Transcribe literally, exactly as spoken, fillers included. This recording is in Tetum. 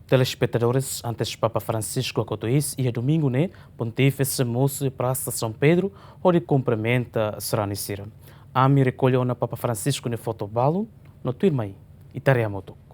Telespetadores, antes Papa Francisco hakotu iis iha domingu ne'e, Pontífise mosu iha Prasa São Pedro hodi kumprimenta sarani sira. Ami rekolla ona Papa Francisco nia foto balun no tuirmai ita haree hamutuk.